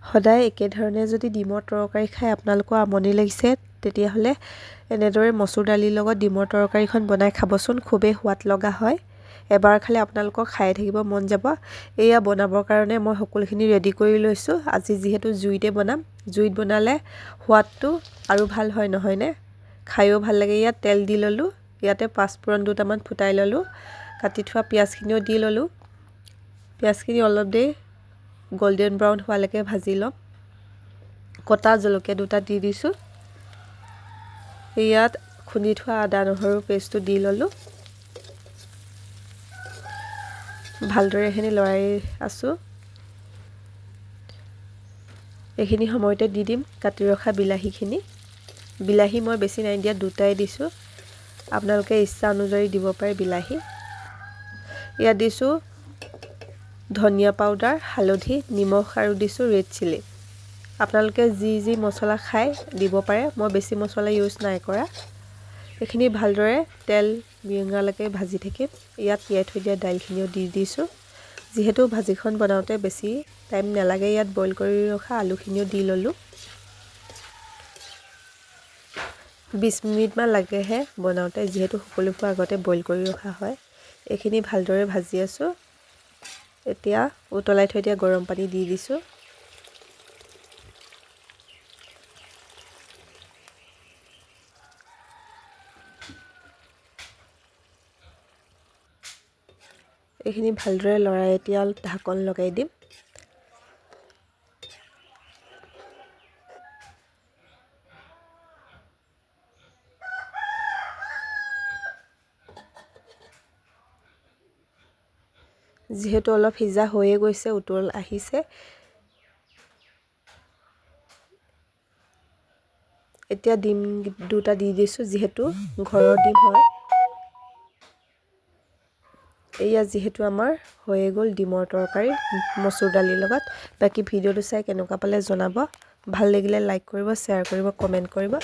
সদায় একেধৰণে যদি ডিমৰ তৰকাৰী খাই আপোনালোকৰ আমনি লাগিছে, তেতিয়াহ'লে এনেদৰে মচুৰ দালিৰ লগত ডিমৰ তৰকাৰীখন বনাই খাবচোন, খুবেই সোৱাদ লগা হয়। এবাৰ খালে আপোনালোকৰ খাই থাকিব মন যাব। এয়া বনাবৰ কাৰণে মই সকলোখিনি ৰেডি কৰি লৈছোঁ। আজি যিহেতু জুইতে বনাম, জুইত বনালে সোৱাদটো আৰু ভাল হয় নহয়নে? খায়ো ভাল লাগে। ইয়াত তেল দি ল'লোঁ, ইয়াতে পাঁচফোৰণ দুটামান ফুটাই ল'লোঁ, কাটি থোৱা পিঁয়াজখিনিও দি ল'লোঁ। পিঁয়াজখিনি অলপ দেৰি গল্ডেন ব্ৰাউন হোৱালৈকে ভাজি ল'ম। কটা জলকীয়া দুটা দি দিছোঁ। ইয়াত খুন্দি থোৱা আদা নহৰু পেষ্টটো দি ল'লোঁ। ভালদৰে এইখিনি লৰাই আছোঁ। এইখিনি সময়তে দি দিম কাটি ৰখা বিলাহীখিনি। বিলাহী মই বেছি নাই দিয়া, দুটাই দিছোঁ। আপোনালোকে ইচ্ছা অনুযায়ী দিব পাৰে বিলাহী। ইয়াত দিছোঁ ধনিয়া পাউডাৰ, হালধি, নিমখ আৰু দিছোঁ ৰেড চিলি। আপোনালোকে যি যি মছলা খায় দিব পাৰে, মই বেছি মছলা ইউজ নাই কৰা। এইখিনি ভালদৰে তেল বিৰিঙালৈকে ভাজি থাকিম। ইয়াত তিয়াই থৈ দিয়া দাইলখিনিও দি দিছোঁ। যিহেতু ভাজিখন বনাওঁতে বেছি টাইম নালাগে, ইয়াত বইল কৰি ৰখা আলুখিনিও দি ল'লোঁ। 20 মিনিটমান লাগেহে বনাওঁতে, যিহেতু সকলোবোৰ আগতে বইল কৰি ৰখা হয়। এইখিনি ভালদৰে ভাজি আছোঁ। এতিয়া উতলাই থৈ দিয়া গৰম পানী দি দিছোঁ। এইখিনি ভালদৰে লৰাই এতিয়া ঢাকন লগাই দিম। যিহেতু অলপ সিজা হৈয়ে গৈছে, উতল আহিছে। এতিয়া ডিম দুটা দি দিছোঁ, যিহেতু ঘৰৰ ডিম হয়। এয়া যিহেতু আমাৰ হৈয়ে গ'ল ডিমৰ তৰকাৰী মচুৰ দালিৰ লগত। বাকী ভিডিঅ'টো চাই কেনেকুৱা পালে জনাব। ভাল লাগিলে লাইক কৰিব, শ্বেয়াৰ কৰিব, কমেণ্ট কৰিব।